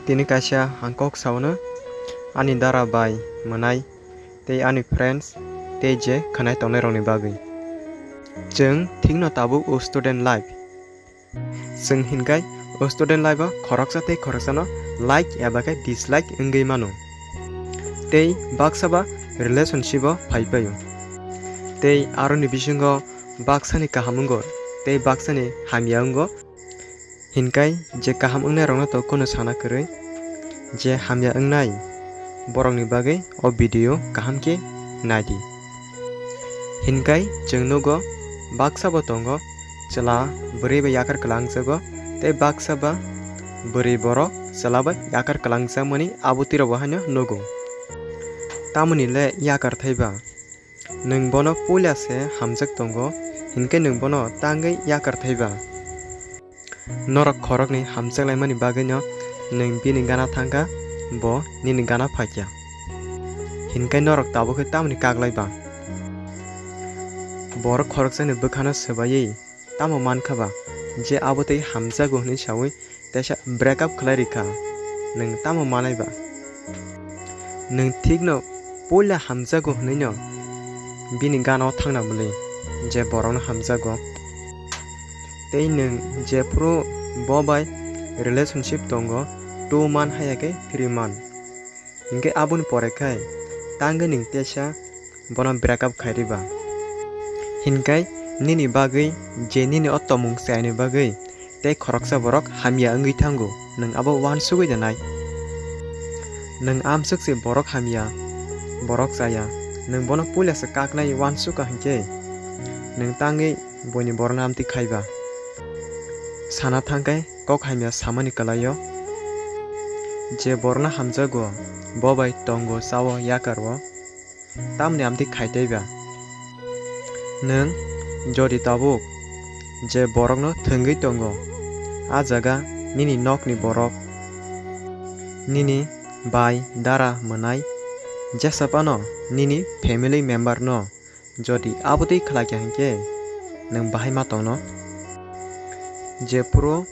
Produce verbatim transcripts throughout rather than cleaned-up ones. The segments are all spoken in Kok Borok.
Tini kaisa ang kok saono, ani dara bai mwnai tei ani friends tei je khwnai tongnai rokni bagwi. Chwng thikno tabuk o student life. Chwng hinkai o student life o khoroksa tei khoroksano like eba khe dislike wngwi mano. Tei baksa ba relationship o phai paio. Tei aroni bisingo baksani kaham wngo tei baksani hamya wngo. Hinkai je kaham wngnai rokno to kunu sana kwrwi, je hamya wngnai borokni bagwi o video kaham khe naidi. Hinkai chwng nugo baksa bo tongo chwla bwrwi bai yakar kwlangjago tei baksa ba bwrwi borok chwla bai yakar kwlangjakmani abo twi rok bo haino nugo. Tamoni le yakar thai ba? Nwng bono puila se hamjak tongo, hinkhe nwng bono tangwi yakar thai ba? Norok khoroknwi hamjak laimani bagwino nwng bini gana thangkha, bo nini gana phaikha. Hinkhe norok tabuk khe tamoni kaklai ba? Borok khoroksani bwkhano swbaiwi tamo mankha ba, je abo tei hamjago hwnwi saui teisa break up khlai rikha, nwng tamo manai ba? Nwng thikno puila hamjago hwnwino bini gana o thangna bwlwi, je borokno hamjago. Tei nwng jephuru bo bai relationship tongo, two month haya khe three month. Hinkhe aboni pore khai tangwi nwng teisa bono break up khai riba. Hinkai nini bagwi, je nini o tomung chaini bagwi tei khoroksa borok hamya wngwi thango, nwng abo uansugwi da nai? Nwng amswk se borok hamya, borok chaya, nwng bono puila se kaknai uansukha hinkhe nwng tangwi buini borokno amtwi khaiba. Sana thangkhe kok hamya samani kwlaio, je borokno hamjago, bo bai tongo, chao, yakar o, tamni amtwi khai tei ba? Nwng jodi tabuk je borokno thwngwi tongo, a jaga nini nokni borok, nini bai, dara, mwnai, jesa phano nini family member no jodi abo twi khlai kha hinkhe nwng bahai ma tongno? Jephuru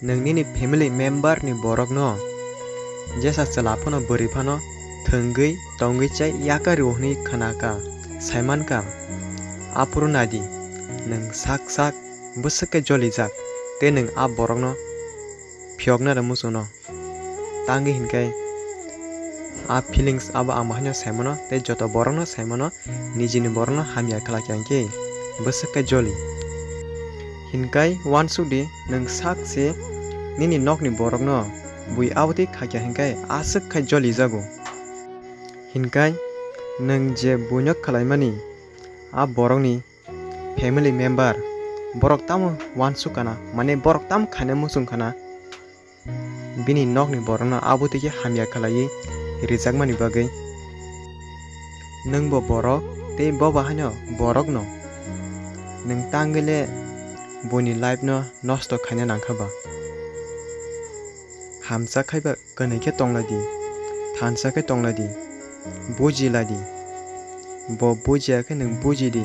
nwng nini family member ni borokno jesa chwla phano bwrwi phano thwngwi tongwi chai yakari o hwnwi khna kha, sai man kha, aphuru nai di, nwng sak sak bwswk khe jolijak tei nwng a borokno phiyokna rw muchungno. Tangwi hinkhe a feelings abo ang bahaino sai mano tei joto borokno sai mano, nijini borokno hamya khlai kha hinkhe bwswk khe joli. Hinkai uansuk di, nwng sak se nini nokni borokno bui abo twi khaikha hinkai aswk khai jolijago. Hinkai nwng je buino khlaimani a borokni family member, borok tamo uansuk kana, mane borok tamo khaina muchung kana, bini nokni borokno abo twi khe hamya khlaiwi rijakmani bagwi. Nwngbo borok tei bobo haino borokno nwng tangwi le buini life no nosto khaina nangkha ba? Hamsa khai ba kwnwi khe tonglai di, thansa khe tonglai di, buji lai di. Bo bujiya khe nwng buji di.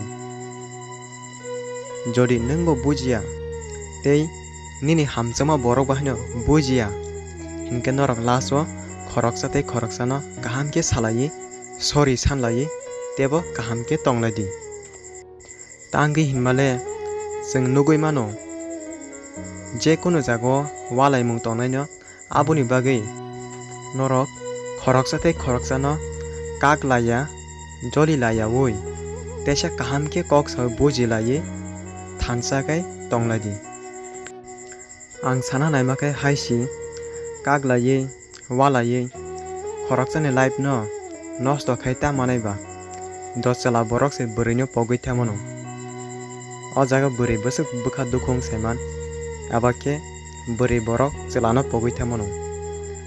Jodi nwng bo bujiya tei nini hamjakma borok bo haino bujiya, hinkhe norok last o khoroksa tei khoroksano kaham khe salaiwi, sorry sanlaiwi, teibo kaham khe tonglai di. Tangwi hinmale chwng nugwi mano, je kunu jagao walaimung tongnaino. Aboni bagwi norok khoroksa tei khoroksano kak laiya, joli laiyaui, teisa kaham khe kok saui buji laiwi thansa khe tong lai di. Ang sana naima khe hai si, kak laiwi, walaiwi, khoroksani life no nosto khai ta manai ba? Do chwla borok se bwrwi no pogwi tha mano. O jaga bwrwi bwswk bwkha dukhu wng sai man, eba khe bwrwi borok chwla no pogwi tha mano.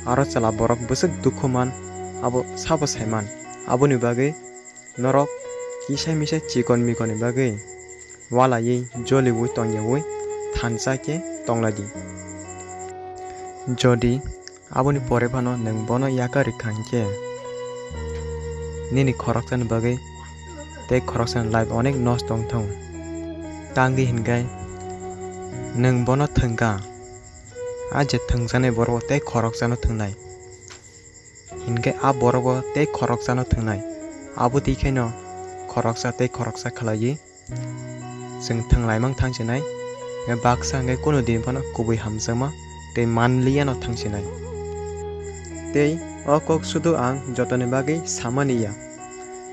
Aro chwla borok bwswk dukhu man, abo sabo sai man. Aboni bagwi norok kisa misa chikon mikon ni bagwi walaiwi, joliui tongyaui thansa khe tong lai di. Jodi aboni pore phano nwng bono yakarwi kha hinkhe, nini khoroksani bagwi tei khoroksani life onek nosto wng thango. Tangwi hinkhai nwng bono thwngkha, A je thwngjaknai borok tei khoroksano thwngnai. Hinkhe a borok bo tei khoroksano thwngnai. Abo twi khaino khoroksa tei khoroksa khlaiwi chwng thwnglaimang thangsinai. Baksa hinkhe kunu din phano kubui hamjakma tei manliyano thangsinai. Tei o kok sudu ang jotoni bagwi samani ya.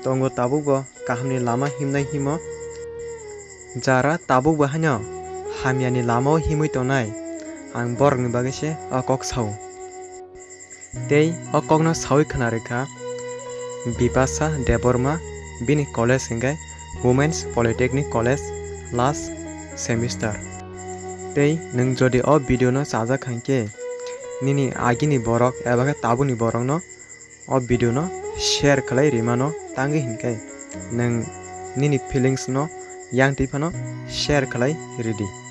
Tongo tabukbo kahamni lama himnai himo. Jara tabukbo haino hamyani lamao himwi tongnai, ang borokni bagwi se o kok sao. Tei o kokno saui khna rwkha Bipasha Debbarma, bini college hinkhe Women's Polytechnic College, last semester. Tei nwng jodi o video no chajak kha hinkhe nini agini borok eba khe tabukni borokno o video no share khlai rimano tangwi hinkhe nwng nini feelings no yang twi phano share khlai ridi.